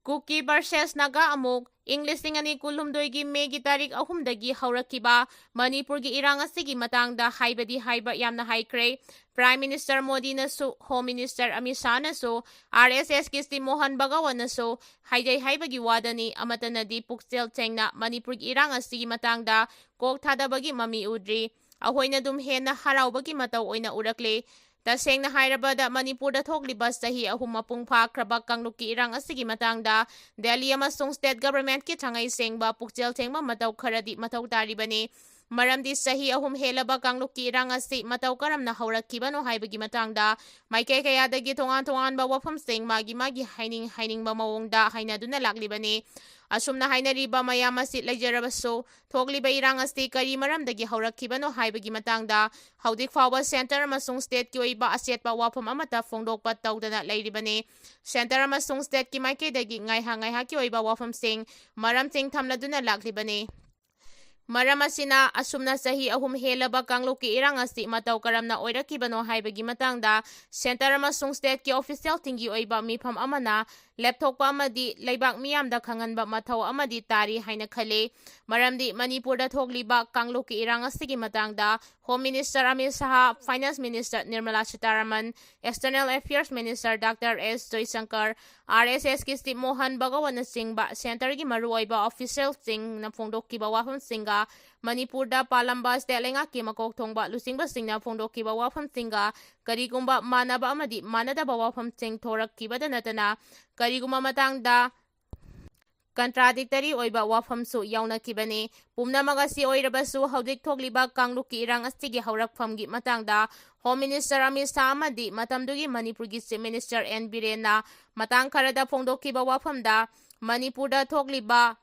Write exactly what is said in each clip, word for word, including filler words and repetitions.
ꯀꯨꯀꯤ versus Naga ꯑꯃꯨꯛ ꯏꯪ ꯂꯤꯁꯤꯡ ꯑꯅꯤ ꯀꯨꯟꯍꯨꯝꯗꯣꯏꯒꯤ ꯃꯦꯒꯤ ꯇꯥꯔꯤꯛ ꯑꯍꯨꯝꯗꯒꯤ ꯍꯧꯔꯛꯈꯤꯕ ꯃꯅꯤꯄꯨꯔꯒꯤ ꯏꯔꯥꯡ ꯑꯁꯤꯒꯤ ꯃꯇꯥꯡꯗ ꯍꯥꯏꯕꯗꯤ ꯍꯥꯏꯕ ꯌꯥꯝꯅ ꯍꯥꯏꯈ꯭ꯔꯦ꯫ Prime Minister ꯃꯣꯗꯤꯅꯁꯨ, Home Minister Amit ꯁꯥꯍꯅꯁꯨ, RSSꯀꯤ Shri Mohan ꯚꯒꯋꯟꯅꯁꯨ ꯍꯥꯏꯖꯩ ꯍꯥꯏꯕꯒꯤ ꯋꯥꯗꯅꯤ꯫ ꯑꯃꯠꯇꯅꯗꯤ ꯄꯨꯛꯆꯦꯜ ꯁꯦꯡꯅ ꯃꯅꯤꯄꯨꯔꯒꯤ ꯏꯔꯥꯡ ꯑꯁꯤꯒꯤ ꯃꯇꯥꯡꯗ ꯀꯣꯛ ꯊꯥꯗꯕꯒꯤ ꯃꯃꯤ ꯎꯗ꯭ꯔꯤ꯫ ꯑꯩꯈꯣꯏꯅ ꯑꯗꯨꯝ ꯍꯦꯟꯅ ꯍꯔꯥꯎꯕꯒꯤ ꯃꯇꯧ ꯑꯣꯏꯅ ꯎꯔꯛꯂꯦ꯫ ꯇꯁꯦꯡꯅ ꯍꯥꯏꯔꯕꯗ, ꯃꯅꯤꯄꯨꯔꯗ ꯊꯣꯛꯂꯤꯕ ꯆꯍꯤ ꯑꯍꯨꯝ ꯃꯄꯨꯡ ꯐꯥꯈ꯭ꯔꯕ ꯀꯥꯡꯂꯨꯞꯀꯤ ꯏꯔꯥꯡ ꯑꯁꯤꯒꯤ ꯃꯇꯥꯡꯗ ꯗꯦꯜꯂꯤ ꯑꯃꯁꯨꯡ state governmentꯀꯤ ꯊꯥꯡꯉꯩ ꯁꯦꯡꯕ, ꯄꯨꯛꯆꯦꯜ ꯁꯦꯡꯕ ꯃꯇꯧ ꯈꯔꯗꯤ ꯃꯊꯧ ꯇꯥꯔꯤꯕꯅꯤ꯫ ꯃꯔꯝꯗꯤ ꯆꯍꯤ ꯑꯍꯨꯝ ꯍꯦꯜꯂꯕ ꯀꯥꯡꯂꯨꯞꯀꯤ ꯏꯔꯥꯡ ꯑꯁꯤ ꯃꯇꯧ ꯀꯔꯝꯅ ꯍꯧꯔꯛꯈꯤꯕꯅꯣ ꯍꯥꯏꯕꯒꯤ ꯃꯇꯥꯡꯗ ꯃꯥꯏꯀꯩ ꯀꯌꯥꯗꯒꯤ ꯇꯣꯉꯥꯟ ꯇꯣꯉꯥꯟꯕ ꯋꯥꯐꯝꯁꯤꯡ ꯃꯥꯒꯤ ꯃꯥꯒꯤ ꯍꯥꯏꯅꯤꯡ ꯍꯥꯏꯅꯤꯡꯕ ꯃꯑꯣꯡꯗ ꯍꯥꯏꯅꯗꯨꯅ ꯂꯥꯛꯂꯤꯕꯅꯤ꯫ ꯑꯁꯨꯝꯅ ꯍꯥꯏꯅꯔꯤꯕ ꯃꯌꯥꯝ ꯑꯁꯤ ꯂꯩꯖꯔꯕꯁꯨ, ꯊꯣꯛꯂꯤꯕ ꯏꯔꯥꯡ ꯑꯁꯤ ꯀꯔꯤ ꯃꯔꯝꯗꯒꯤ ꯍꯧꯔꯛꯈꯤꯕꯅꯣ ꯍꯥꯏꯕꯒꯤ ꯃꯇꯥꯡꯗ ꯍꯧꯖꯤꯛ ꯐꯥꯎꯕ centre ꯑꯃꯁꯨꯡ stateꯀꯤ ꯑꯣꯏꯕ ꯑꯆꯦꯠꯄ ꯋꯥꯐꯝ ꯑꯃꯠꯇ ꯐꯣꯡꯗꯣꯛꯄ ꯇꯧꯗꯅ ꯂꯩꯔꯤꯕꯅꯤ꯫ Centre ꯑꯃꯁꯨꯡ stateꯀꯤ ꯃꯥꯏꯀꯩꯗꯒꯤ ꯉꯥꯏꯍꯥꯛ ꯉꯥꯏꯍꯥꯛꯀꯤ ꯑꯣꯏꯕ ꯋꯥꯐꯝꯁꯤꯡ, ꯃꯔꯝꯁꯤꯡ ꯊꯝꯂꯗꯨꯅ ꯂꯥꯛꯂꯤꯕꯅꯤ꯫ ꯃꯔꯝ ꯑꯁꯤꯅ, ꯑꯁꯨꯝꯅ ꯆꯍꯤ ꯑꯍꯨꯝ ꯍꯦꯜꯂꯕ ꯀꯥꯡꯂꯨꯞꯀꯤ ꯏꯔꯥꯡ ꯑꯁꯤ ꯃꯇꯧ ꯀꯔꯝꯅ ꯑꯣꯏꯔꯛꯈꯤꯕꯅꯣ ꯍꯥꯏꯕꯒꯤ ꯃꯇꯥꯡꯗ centre ꯑꯃꯁꯨꯡ stateꯀꯤ officialꯁꯤꯡꯒꯤ ꯑꯣꯏꯕ ꯃꯤꯐꯝ ꯑꯃꯅ ꯂꯦꯞꯊꯣꯛꯄ ꯑꯃꯗꯤ ꯂꯩꯕꯥꯛ ꯃꯤꯌꯥꯝꯗ ꯈꯪꯍꯟꯕ ꯃꯊꯧ ꯑꯃꯗꯤ ꯇꯥꯔꯤ ꯍꯥꯏꯅ ꯈꯜꯂꯤ꯫ ꯃꯔꯝꯗꯤ ꯃꯅꯤꯄꯨꯔꯗ ꯊꯣꯛꯂꯤꯕ ꯀꯥꯡꯂꯨꯞꯀꯤ ꯏꯔꯥꯡ ꯑꯁꯤꯒꯤ ꯃꯇꯥꯡꯗ Home Minister Amit Shah, Finance Minister Nirmala Sitharaman, External Affairs Minister Doctor ꯑꯦꯁ ꯖꯣꯏꯁꯪꯀꯔ, RSSꯀꯤ ꯁ꯭ꯔꯤ ꯃꯣꯍꯟ ꯚꯒꯋꯟꯅꯆꯤꯡꯕ centreꯒꯤ ꯃꯔꯨꯑꯣꯏꯕ officialꯁꯤꯡꯅ ꯐꯣꯡꯗꯣꯛꯈꯤꯕ ꯋꯥꯐꯝꯁꯤꯡꯒ ꯃꯅꯤꯄꯨꯔꯗ ꯄꯥꯜꯂꯝꯕ state ꯂꯩꯉꯥꯛꯀꯤ ꯃꯀꯣꯛ ꯊꯣꯡꯕ ꯂꯨꯆꯤꯡꯕꯁꯤꯡꯅ ꯐꯣꯡꯗꯣꯛꯈꯤꯕ ꯋꯥꯐꯝꯁꯤꯡꯒ ꯀꯔꯤꯒꯨꯝꯕ ꯃꯥꯟꯅꯕ ꯑꯃꯗꯤ ꯃꯥꯟꯅꯗꯕ ꯋꯥꯐꯝꯁꯤꯡ ꯊꯣꯔꯛꯈꯤꯕꯗ ꯅꯠꯇꯅ ꯀꯔꯤꯒꯨꯝꯕ ꯃꯇꯥꯡꯗ contradictory ꯑꯣꯏꯕ ꯋꯥꯐꯝꯁꯨ ꯌꯥꯎꯅꯈꯤꯕꯅꯤ꯫ ꯄꯨꯝꯅꯃꯛ ꯑꯁꯤ ꯑꯣꯏꯔꯕꯁꯨ, ꯍꯧꯖꯤꯛ ꯊꯣꯛꯂꯤꯕ ꯀꯥꯡꯂꯨꯞꯀꯤ ꯏꯔꯥꯡ ꯑꯁꯤꯒꯤ ꯍꯧꯔꯛꯐꯝꯒꯤ ꯃꯇꯥꯡꯗ Home Minister ꯑꯃꯤꯠ ꯁꯥꯍ ꯑꯃꯗꯤ ꯃꯇꯝꯗꯨꯒꯤ ꯃꯅꯤꯄꯨꯔꯒꯤ Chief Minister ꯑꯦꯟ ꯕꯤꯔꯦꯟꯅ ꯃꯇꯥꯡ ꯈꯔꯗ ꯐꯣꯡꯗꯣꯛꯈꯤꯕ ꯋꯥꯐꯝꯗ, ꯃꯅꯤꯄꯨꯔꯗ ꯊꯣꯛꯂꯤꯕ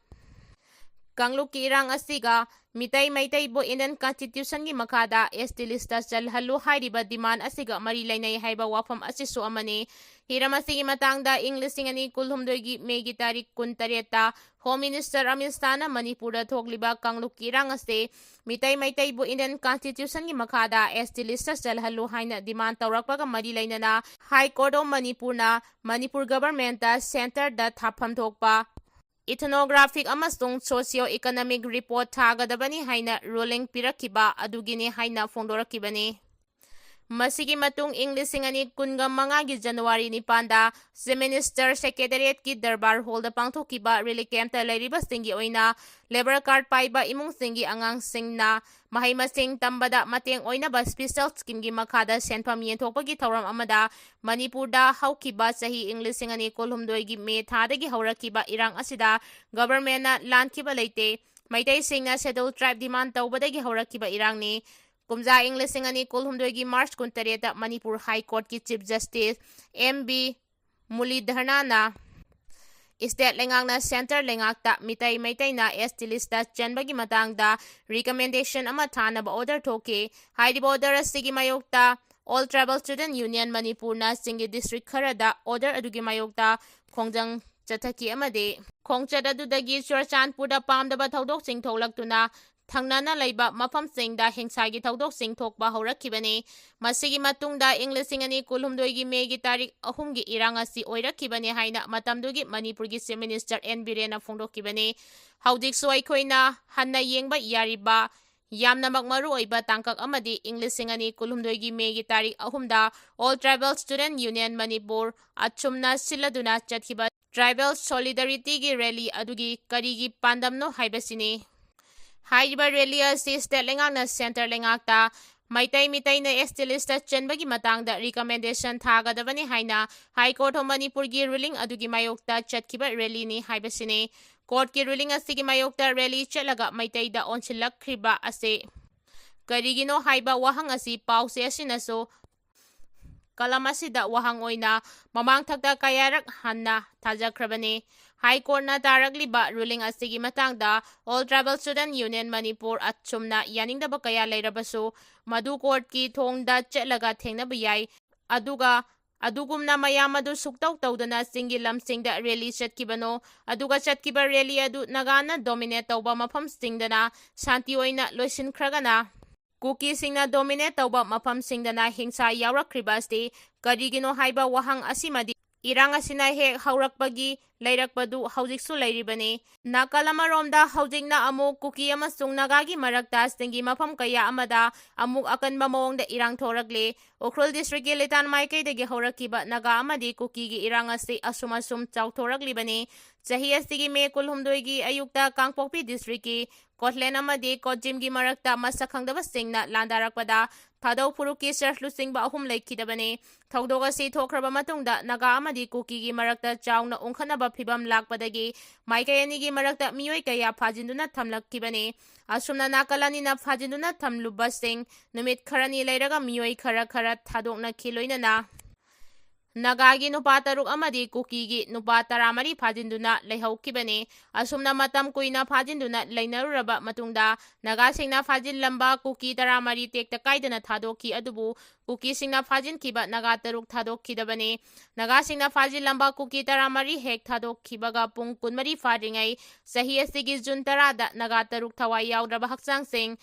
ꯀꯥꯡꯂꯨꯞꯀꯤ ꯏꯔꯥꯡ ꯑꯁꯤꯒ ꯃꯤꯇꯩ ꯃꯩꯇꯩꯕꯨ Indian Constitutionꯒꯤ ꯃꯈꯥꯗ ST listꯇ ꯆꯜꯍꯜꯂꯨ ꯍꯥꯏꯔꯤꯕ demand ꯑꯁꯤꯒ ꯃꯔꯤ ꯂꯩꯅꯩ ꯍꯥꯏꯕ ꯋꯥꯐꯝ ꯑꯁꯤꯁꯨ ꯑꯃꯅꯤ꯫ ꯍꯤꯔꯝ ꯑꯁꯤꯒꯤ ꯃꯇꯥꯡꯗ ꯏꯪ ꯂꯤꯁꯤꯡ ꯑꯅꯤ ꯀꯨꯟꯍꯨꯝꯗꯣꯏꯒꯤ ꯃꯦꯒꯤ ꯇꯥꯔꯤꯛ ꯀꯨꯟꯇꯔꯦꯠꯇ Home Minister ꯑꯃꯤꯠ ꯁꯥꯍꯅ ꯃꯅꯤꯄꯨꯔꯗ ꯊꯣꯛꯂꯤꯕ ꯀꯥꯡꯂꯨꯞꯀꯤ ꯏꯔꯥꯡ ꯑꯁꯤ ꯃꯤꯇꯩ ꯃꯩꯇꯩꯕꯨ Indian Constitutionꯒꯤ ꯃꯈꯥꯗ S T listꯇ ꯆꯜꯍꯜꯂꯨ ꯍꯥꯏꯅ demand ꯇꯧꯔꯛꯄꯒ ꯃꯔꯤ ꯂꯩꯅꯅ High Court of Manipurꯅ ꯃꯅꯤꯄꯨꯔ governmentꯇ centreꯗ ꯊꯥꯐꯝ ꯊꯣꯛꯄ ethnographic ꯑꯃꯁꯨꯡ socio-economic report ꯊꯥꯒꯗꯕꯅꯤ ꯍꯥꯏꯅ ruling ꯄꯤꯔꯛꯈꯤꯕ ꯑꯗꯨꯒꯤꯅꯤ ꯍꯥꯏꯅ ꯐꯣꯡꯗꯣꯔꯛꯈꯤꯕꯅꯤ꯫ ꯃꯁꯤꯒꯤ ꯃꯇꯨꯡ ꯏꯪ ꯂꯤꯁꯤꯡ ꯑꯅꯤ ꯀꯨꯟꯒ ꯃꯉꯥꯒꯤ January ꯅꯤꯄꯥꯟꯗ Chief Minister Secretariatꯀꯤ Darbar Hallꯗ ꯄꯥꯡꯊꯣꯛꯈꯤꯕ relief campꯇ ꯂꯩꯔꯤꯕꯁꯤꯡꯒꯤ ꯑꯣꯏꯅ labour card ꯄꯥꯏꯕ ꯏꯃꯨꯡꯁꯤꯡꯒꯤ ꯑꯉꯥꯡꯁꯤꯡꯅ ꯃꯍꯩ ꯃꯁꯤꯡ ꯇꯝꯕꯗ ꯃꯇꯦꯡ ꯑꯣꯏꯅꯕ special schemeꯒꯤ ꯃꯈꯥꯗ ꯁꯦꯟꯐꯝ ꯌꯦꯟꯊꯣꯛꯄꯒꯤ ꯊꯧꯔꯝ ꯑꯃꯗ ꯃꯅꯤꯄꯨꯔꯗ ꯍꯧꯈꯤꯕ ꯆꯍꯤ ꯏꯪ ꯂꯤꯁꯤꯡ ꯑꯅꯤ ꯀꯨꯟꯍꯨꯝꯗꯣꯏꯒꯤ May ꯊꯥꯗꯒꯤ ꯍꯧꯔꯛꯈꯤꯕ ꯏꯔꯥꯡ ꯑꯁꯤꯗ governmentꯅ ꯂꯥꯟꯈꯤꯕ ꯂꯩꯇꯦ꯫ ꯃꯩꯇꯩꯁꯤꯡꯅ Scheduled Tribe demand ꯇꯧꯕꯗꯒꯤ ꯍꯧꯔꯛꯈꯤꯕ ꯏꯔꯥꯡꯅꯤ꯫ ꯀꯨꯝꯖꯥ ꯏꯪ ꯂꯤꯁꯤꯡ ꯑꯅꯤ ꯀꯨꯟꯍꯨꯝꯗꯣꯏꯒꯤ March ꯀꯨꯟꯇꯔꯦꯠꯇ Manipur High Courtꯀꯤ Chief Justice M B ꯃꯨꯔꯂꯤꯙꯔꯅꯅ state ꯂꯩꯉꯥꯛꯅ centre ꯂꯩꯉꯥꯛꯇ ꯃꯤꯇꯩ ꯃꯩꯇꯩꯅ S T listꯇ ꯆꯟꯕꯒꯤ ꯃꯇꯥꯡꯗ recommendation ꯑꯃ ꯊꯥꯅꯕ order ꯊꯣꯛꯈꯤ꯫ ꯍꯥꯏꯔꯤꯕ order ꯑꯁꯤꯒꯤ ꯃꯥꯌꯣꯛꯇ All Tribal Student Union ꯃꯅꯤꯄꯨꯔꯅ ꯆꯤꯡꯒꯤ district ꯈꯔꯗ order ꯑꯗꯨꯒꯤ ꯃꯥꯌꯣꯛꯇ ꯈꯣꯡꯖꯪ ꯆꯠꯊꯈꯤ ꯑꯃꯗꯤ ꯈꯣꯡꯆꯠ ꯑꯗꯨꯗꯒꯤ ꯆꯨꯔꯆꯥꯟꯄꯨꯔꯗ ꯄꯥꯝꯗꯕ ꯊꯧꯗꯣꯛꯁꯤꯡ ꯊꯣꯛꯂꯛꯇꯨꯅ ꯊꯪꯅꯅ ꯂꯩꯕ ꯃꯐꯝꯁꯤꯡꯗ ꯍꯤꯡꯁꯥꯒꯤ ꯊꯧꯗꯣꯛꯁꯤꯡ ꯊꯣꯛꯄ ꯍꯧꯔꯛꯈꯤꯕꯅꯤ꯫ ꯃꯁꯤꯒꯤ ꯃꯇꯨꯡꯗ ꯏꯪ ꯂꯤꯁꯤꯡ ꯑꯅꯤ ꯀꯨꯟꯍꯨꯝꯗꯣꯏꯒꯤ Mayꯒꯤ ꯇꯥꯔꯤꯛ ꯑꯍꯨꯝꯒꯤ ꯏꯔꯥꯡ ꯑꯁꯤ ꯑꯣꯏꯔꯛꯈꯤꯕꯅꯤ ꯍꯥꯏꯅ ꯃꯇꯝꯗꯨꯒꯤ ꯃꯅꯤꯄꯨꯔꯒꯤ Chief Minister N ꯕꯤꯔꯦꯟꯅ ꯐꯣꯡꯗꯣꯛꯈꯤꯕꯅꯤ꯫ ꯍꯧꯖꯤꯛꯁꯨ ꯑꯩꯈꯣꯏꯅ ꯍꯟꯅ ꯌꯦꯡꯕ ꯌꯥꯔꯤꯕ ꯌꯥꯝꯅꯃꯛ ꯃꯔꯨ ꯑꯣꯏꯕ ꯇꯥꯡꯀꯛ ꯑꯃꯗꯤ ꯏꯪ ꯂꯤꯁꯤꯡ ꯑꯅꯤ ꯀꯨꯟꯍꯨꯝꯗꯣꯏꯒꯤ Mayꯒꯤ ꯇꯥꯔꯤꯛ ꯑꯍꯨꯝꯗ All Tribal Student Union Manipur ꯑꯆꯨꯝꯅ ꯁꯤꯜꯂꯗꯨꯅ ꯆꯠꯈꯤꯕ Tribal Solidarityꯒꯤ rally ꯑꯗꯨꯒꯤ ꯀꯔꯤꯒꯤ ꯄꯥꯟꯗꯝꯅꯣ ꯍꯥꯏꯕꯁꯤꯅꯤ꯫ ꯍꯥꯏꯔꯤꯕ rally ꯑꯁꯤ state ꯂꯩꯉꯥꯛꯅ centre ꯂꯩꯉꯥꯛꯇ ꯃꯩꯇꯩ ꯃꯤꯇꯩꯅ S T listꯇ ꯆꯟꯕꯒꯤ ꯃꯇꯥꯡꯗ recommendation ꯊꯥꯒꯗꯕꯅꯤ ꯍꯥꯏꯅ High Court of ꯃꯅꯤꯄꯨꯔꯒꯤ ruling ꯑꯗꯨꯒꯤ ꯃꯥꯌꯣꯛꯇ ꯆꯠꯈꯤꯕ rallyꯅꯤ ꯍꯥꯏꯕꯁꯤꯅꯤ꯫ Courtꯀꯤ ruling ꯑꯁꯤꯒꯤ ꯃꯥꯌꯣꯛꯇ rally ꯆꯠꯂꯒ ꯃꯩꯇꯩꯗ ꯑꯣꯟꯁꯤꯜꯂꯛꯈ꯭ꯔꯤꯕ ꯑꯁꯤ ꯀꯔꯤꯒꯤꯅꯣ ꯍꯥꯏꯕ ꯋꯥꯍꯪ ꯑꯁꯤ ꯄꯥꯎꯆꯦ ꯑꯁꯤꯅꯁꯨ ꯀꯂꯝ ꯑꯁꯤꯗ ꯋꯥꯍꯪ ꯑꯣꯏꯅ ꯃꯃꯥꯡꯊꯛꯇ ꯀꯌꯥꯔꯛ ꯍꯟꯅ ꯊꯥꯖꯈ꯭ꯔꯕꯅꯤ꯫ High Courtꯅ ꯇꯥꯔꯛꯂꯤꯕ ruling ꯑꯁꯤꯒꯤ ꯃꯇꯥꯡꯗ All Tribal Student Union Manipur ꯑꯆꯨꯝꯅ ꯌꯥꯅꯤꯡꯗꯕ ꯀꯌꯥ ꯂꯩꯔꯕꯁꯨ ꯃꯗꯨ courtꯀꯤ ꯊꯣꯡꯗ ꯆꯠꯂꯒ ꯊꯦꯡꯅꯕ ꯌꯥꯏ꯫ ꯑꯗꯨꯒ ꯑꯗꯨꯒꯨꯝꯅ ꯃꯌꯥꯝ ꯑꯗꯨ ꯁꯨꯛꯇꯧ ꯇꯧꯗꯅ ꯆꯤꯡꯒꯤ ꯂꯝꯁꯤꯡꯗ ꯔꯦꯂꯤ ꯆꯠꯈꯤꯕꯅꯣ꯫ ꯑꯗꯨꯒ ꯆꯠꯈꯤꯕ ꯔꯦꯂꯤ ꯑꯗꯨ ꯅꯥꯒꯥꯅ ꯗꯣꯃꯤꯅꯦꯠ ꯇꯧꯕ ꯃꯐꯝꯁꯤꯡꯗꯅ ꯁꯥꯟꯇꯤ ꯑꯣꯏꯅ ꯂꯣꯏꯁꯤꯟꯈ꯭ꯔꯒꯅ, ꯀꯨꯀꯤꯁꯤꯡꯅ ꯗꯣꯃꯤꯅꯦꯠ ꯇꯧꯕ ꯃꯐꯝꯁꯤꯡꯗꯅ ꯍꯤꯡꯁꯥ ꯌꯥꯎꯔꯛꯈ꯭ꯔꯤꯕ ꯑꯁꯤ ꯀꯔꯤꯒꯤꯅꯣ ꯍꯥꯏꯕ ꯋꯥꯍꯪ ꯑꯁꯤꯃꯗꯤ ꯏꯔꯥꯡ ꯑꯁꯤꯅ ꯍꯦꯛ ꯍꯧꯔꯛꯄꯒꯤ ꯂꯩꯔꯛꯄꯗꯨ ꯍꯧꯖꯤꯛꯁꯨ ꯂꯩꯔꯤꯕꯅꯤ꯫ ꯅꯥꯀꯜ ꯑꯃꯔꯣꯝꯗ ꯍꯧꯖꯤꯛꯅ ꯑꯃꯨꯛ ꯀꯨꯀꯤ ꯑꯃꯁꯨꯡ ꯅꯥꯒꯥꯒꯤ ꯃꯔꯛꯇ ꯆꯤꯡꯒꯤ ꯃꯐꯝ ꯀꯌꯥ ꯑꯃꯗ ꯑꯃꯨꯛ ꯑꯀꯟꯕ ꯃꯑꯣꯡꯗ ꯏꯔꯥꯡ ꯊꯣꯔꯛꯂꯦ꯫ ꯎꯈ꯭ꯔꯨꯜ ꯗꯤꯁꯇ꯭ꯔꯤꯛꯀꯤ ꯂꯤꯇꯥꯟ ꯃꯥꯏꯀꯩꯗꯒꯤ ꯍꯧꯔꯛꯈꯤꯕ ꯅꯥꯒꯥ ꯑꯃꯗꯤ ꯀꯨꯀꯤꯒꯤ ꯏꯔꯥꯡ ꯑꯁꯤ ꯑꯁꯨꯝ ꯑꯁꯨꯝ ꯆꯥꯎꯊꯣꯔꯛꯂꯤꯕꯅꯤ꯫ ꯆꯍꯤ ꯑꯁꯤꯒꯤ ꯃꯦ ꯀꯨꯟꯍꯨꯝꯗꯣꯏꯒꯤ ꯑꯌꯨꯛꯇ ꯀꯥꯡꯄꯣꯛꯄꯤ ꯗꯤꯁꯇ꯭ꯔꯤꯛꯀꯤ ꯀꯣꯠꯂꯦꯟ ꯑꯃꯗꯤ ꯀꯣꯠꯖꯤꯝꯒꯤ ꯃꯔꯛꯇ ꯃꯁꯛ ꯈꯪꯗꯕꯁꯤꯡꯅ ꯂꯥꯟꯗꯥꯔꯛꯄꯗ ꯊꯥꯗꯧ ꯐꯨꯔꯨꯞꯀꯤ ꯆꯔꯆ ꯂꯨꯆꯤꯡꯕ ꯑꯍꯨꯝ ꯂꯩꯈꯤꯗꯕꯅꯤ꯫ ꯊꯧꯗꯣꯛ ꯑꯁꯤ ꯊꯣꯛꯈ꯭ꯔꯕ ꯃꯇꯨꯡꯗ ꯅꯥꯒꯥ ꯑꯃꯗꯤ ꯀꯨꯀꯤꯒꯤ ꯃꯔꯛꯇ ꯆꯥꯎꯅ ꯎꯪꯈꯠꯅꯕ ꯐꯤꯕꯝ ꯂꯥꯛꯄꯗꯒꯤ ꯃꯥꯏꯀꯩ ꯑꯅꯤꯒꯤ ꯃꯔꯛꯇ ꯃꯤꯑꯣꯏ ꯀꯌꯥ ꯐꯥꯖꯤꯟꯗꯨꯅ ꯊꯝꯂꯛꯈꯤꯕꯅꯤ꯫ ꯑꯁꯨꯝꯅ ꯅꯥꯀꯜ ꯑꯅꯤꯅ ꯐꯥꯖꯤꯟꯗꯨꯅ ꯊꯝꯂꯨꯕꯁꯤꯡ ꯅꯨꯃꯤꯠ ꯈꯔꯅꯤ ꯂꯩꯔꯒ ꯃꯤꯑꯣꯏ ꯈꯔ ꯈꯔ ꯊꯥꯗꯣꯛꯅꯈꯤ꯫ ꯂꯣꯏꯅꯅ ꯅꯥꯒꯥꯒꯤ ꯅꯨꯄꯥ ꯇꯔꯨꯛ ꯑꯃꯗꯤ ꯀꯨꯀꯤꯒꯤ ꯅꯨꯄꯥ ꯇꯔꯥꯃꯔꯤ ꯐꯥꯖꯤꯟꯗꯨꯅ ꯂꯩꯍꯧꯈꯤꯕꯅꯤ꯫ ꯑꯁꯨꯝꯅ ꯃꯇꯝ ꯀꯨꯏꯅ ꯐꯥꯖꯤꯟꯗꯨꯅ ꯂꯩꯅꯔꯨꯔꯕ ꯃꯇꯨꯡꯗ ꯅꯥꯒꯥꯁꯤꯡꯅ ꯐꯥꯖꯤꯜꯂꯝꯕ ꯀꯨꯀꯤ ꯇꯔꯥꯃꯔꯤ ꯇꯦꯛꯇ ꯀꯥꯏꯗꯅ ꯊꯥꯗꯣꯛꯈꯤ꯫ ꯑꯗꯨꯕꯨ ꯀꯨꯀꯤꯁꯤꯡꯅ ꯐꯥꯖꯤꯟꯈꯤꯕ ꯅꯥꯒꯥ ꯇꯔꯨꯛ ꯊꯥꯗꯣꯛꯈꯤꯗꯕꯅꯤ꯫ ꯅꯥꯒꯥꯁꯤꯡꯅ ꯐꯥꯖꯤꯜꯂꯝꯕ ꯀꯨꯀꯤ ꯇꯔꯥꯃꯔꯤ ꯍꯦꯛ ꯊꯥꯗꯣꯛꯈꯤꯕꯒ ꯄꯨꯡ ꯀꯨꯟꯃꯔꯤ ꯐꯥꯗ꯭ꯔꯤꯉꯩ ꯆꯍꯤ ꯑꯁꯤꯒꯤ ꯖꯨꯟ ꯇꯔꯥꯗ ꯅꯥꯒꯥ ꯇꯔꯨꯛ ꯊꯋꯥꯏ ꯌꯥꯎꯗ꯭ꯔꯕ ꯍꯛꯆꯥꯡꯁꯤꯡ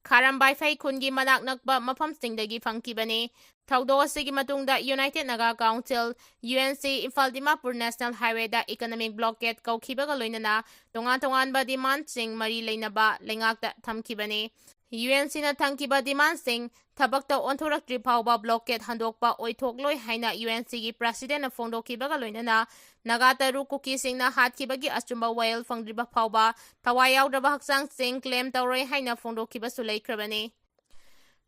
ꯈꯥꯔꯝꯕꯥꯏꯐꯩ ꯈꯨꯟꯒꯤ ꯃꯅꯥꯛ ꯅꯛꯄ ꯃꯐꯝꯁꯤꯡꯗꯒꯤ ꯐꯪꯈꯤꯕꯅꯤ꯫ ꯊꯧꯗꯣꯛ ꯑꯁꯤꯒꯤ ꯃꯇꯨꯡꯗ united Naga council, U N C, Imphal Dimapur national ꯍꯥꯏꯋꯦꯗ ꯏꯀꯣꯅꯣꯃꯤꯛ ꯕ꯭ꯂꯣꯀꯦꯗ ꯀꯧꯈꯤꯕꯒ ꯂꯣꯏꯅꯅ ꯇꯣꯉꯥꯟ ꯇꯣꯉꯥꯟꯕ ꯗꯤꯃꯥꯟꯗꯁꯤꯡ ꯃꯔꯤ ꯂꯩꯅꯕ ꯂꯩꯉꯥꯛꯇ ꯊꯝꯈꯤꯕꯅꯤ꯫ ꯌꯨ ꯑꯦꯟ ꯁꯤꯅ ꯊꯝꯈꯤꯕ ꯗꯤꯃꯥꯟꯗꯁꯤꯡ ꯊꯕꯛꯇ ꯑꯣꯟꯊꯣꯔꯛꯇ꯭ꯔꯤ ꯐꯥꯎꯕ ꯕ꯭ꯂꯣꯀꯦꯗ ꯍꯟꯗꯣꯛꯄ ꯑꯣꯏꯊꯣꯛꯂꯣꯏ ꯍꯥꯏꯅ ꯌꯨ ꯑꯦꯟ ꯁꯤꯒꯤ ꯄ꯭ꯔꯦꯁꯤꯗꯦꯟꯠꯅ ꯐꯣꯡꯗꯣꯛꯈꯤꯕꯒ ꯂꯣꯏꯅꯅ ꯅꯥꯒꯥ ꯇꯔꯨꯛ ꯀꯨꯀꯤꯁꯤꯡꯅ ꯍꯥꯠꯈꯤꯕꯒꯤ ꯑꯆꯨꯝꯕ ꯋꯥꯌꯦꯜ ꯐꯪꯗ꯭ꯔꯤꯕ ꯐꯥꯎꯕ ꯊꯋꯥꯏ ꯌꯥꯎꯗ꯭ꯔꯕ ꯍꯛꯆꯥꯡꯁꯤꯡ ꯀ꯭ꯂꯦꯝ ꯇꯧꯔꯣꯏ ꯍꯥꯏꯅ ꯐꯣꯡꯗꯣꯛꯈꯤꯕꯁꯨ ꯂꯩꯈ꯭ꯔꯕꯅꯤ꯫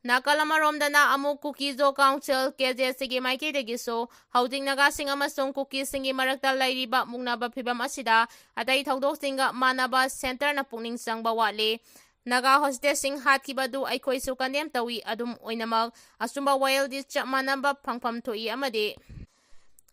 ꯅꯥꯀꯜ ꯑꯃꯔꯣꯝꯗꯅ ꯑꯃꯨꯛ ꯀꯨꯀꯤꯖꯣ ꯀꯥꯎꯟꯁꯤꯜ, ꯀꯦ ꯖꯦ ꯁꯤꯒꯤ ꯃꯥꯏꯀꯩꯗꯒꯤꯁꯨ ꯍꯧꯖꯤꯛ ꯅꯥꯒꯥꯁꯤꯡ ꯑꯃꯁꯨꯡ ꯀꯨꯀꯤꯁꯤꯡꯒꯤ ꯃꯔꯛꯇ ꯂꯩꯔꯤꯕ ꯃꯨꯛꯅꯕ ꯐꯤꯕꯝ ꯑꯁꯤꯗ ꯑꯇꯩ ꯊꯧꯗꯣꯛꯁꯤꯡꯒ ꯃꯥꯟꯅꯕ ꯁꯦꯟꯇꯔꯅ ꯄꯨꯛꯅꯤꯡ ꯆꯪꯕ ꯋꯥꯠꯂꯤ꯫ ꯅꯥꯒꯥ ꯍꯣꯁꯇꯦꯖꯁꯤꯡ ꯍꯥꯠꯈꯤꯕꯗꯨ ꯑꯩꯈꯣꯏꯁꯨ ꯀꯟꯗꯦꯝ ꯇꯧꯏ꯫ ꯑꯗꯨꯝ ꯑꯣꯏꯅꯃꯛ, ꯑꯆꯨꯝꯕ ꯋꯥꯌꯦꯜꯗꯤ ꯆꯞ ꯃꯥꯟꯅꯕ ꯐꯪꯐꯝ ꯊꯣꯛꯏ ꯑꯃꯗꯤ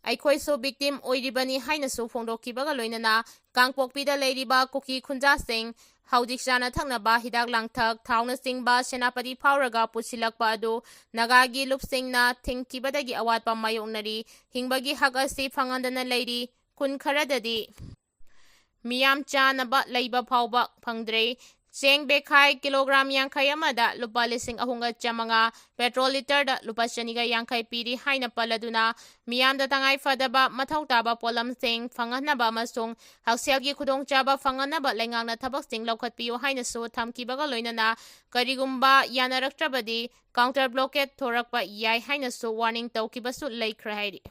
ꯑꯩꯈꯣꯏꯁꯨ victim ꯑꯣꯏꯔꯤꯕꯅꯤ ꯍꯥꯏꯅꯁꯨ ꯐꯣꯡꯗꯣꯛꯈꯤꯕꯒ ꯂꯣꯏꯅꯅ ꯀꯥꯡꯄꯣꯛꯄꯤꯗ ꯂꯩꯔꯤꯕ ꯀꯨꯀꯤ ꯈꯨꯟꯖꯥꯁꯤꯡ ꯍꯧꯖꯤꯛ ꯆꯥꯅ ꯊꯛꯅꯕ ꯍꯤꯗꯥꯛ ꯂꯥꯡꯊꯛ, ꯊꯥꯎꯅꯆꯤꯡꯕ ꯁꯦꯅꯥꯄꯇꯤ ꯐꯥꯎꯔꯒ ꯄꯨꯁꯤꯜꯂꯛꯄ ꯑꯗꯨ ꯅꯥꯒꯥꯒꯤ ꯂꯨꯞꯁꯤꯡꯅ ꯊꯤꯡꯈꯤꯕꯗꯒꯤ ꯑꯋꯥꯠꯄ ꯃꯥꯌꯣꯛꯅꯔꯤ꯫ ꯍꯤꯡꯕꯒꯤ ꯍꯛ ꯑꯁꯤ ꯐꯪꯍꯟꯗꯅ ꯂꯩꯔꯤ꯫ ꯈꯨꯟ ꯈꯔꯗꯗꯤ ꯃꯤꯌꯥꯝ ꯆꯥꯅꯕ ꯂꯩꯕ ꯐꯥꯎꯕ ꯐꯪꯗ꯭ꯔꯦ꯫ ꯆꯦꯡ ꯕꯦꯈꯥꯏ ꯀꯤꯂꯣꯒ꯭ꯔꯥꯝ ꯌꯥꯡꯈꯩ ꯑꯃꯗ ꯂꯨꯄꯥ ꯂꯤꯁꯤꯡ ꯑꯍꯨꯝꯒ ꯆꯥꯃꯉꯥ, ꯄꯦꯇ꯭ꯔꯣꯜ ꯂꯤꯇꯔꯗ ꯂꯨꯄꯥ ꯆꯅꯤꯒ ꯌꯥꯡꯈꯩ ꯄꯤꯔꯤ ꯍꯥꯏꯅ ꯄꯜꯂꯗꯨꯅ, ꯃꯤꯌꯥꯝꯗ ꯇꯉꯥꯏ ꯐꯗꯕ ꯃꯊꯧ ꯇꯥꯕ ꯄꯣꯠꯂꯝꯁꯤꯡ ꯐꯪꯍꯟꯅꯕ ꯑꯃꯁꯨꯡ ꯍꯛꯁꯦꯜꯒꯤ ꯈꯨꯗꯣꯡꯆꯥꯕ ꯐꯪꯍꯟꯅꯕ ꯂꯩꯉꯥꯛꯅ ꯊꯕꯛꯁꯤꯡ ꯂꯧꯈꯠꯄꯤꯌꯨ ꯍꯥꯏꯅꯁꯨ ꯊꯝꯈꯤꯕꯒ ꯂꯣꯏꯅꯅ, ꯀꯔꯤꯒꯨꯝꯕ ꯌꯥꯅꯔꯛꯇ꯭ꯔꯕꯗꯤ counter blockade ꯊꯣꯔꯛꯄ ꯌꯥꯏ ꯍꯥꯏꯅꯁꯨ warning ꯇꯧꯈꯤꯕꯁꯨ ꯂꯩꯈ꯭ꯔꯦ ꯍꯥꯏꯔꯤ꯫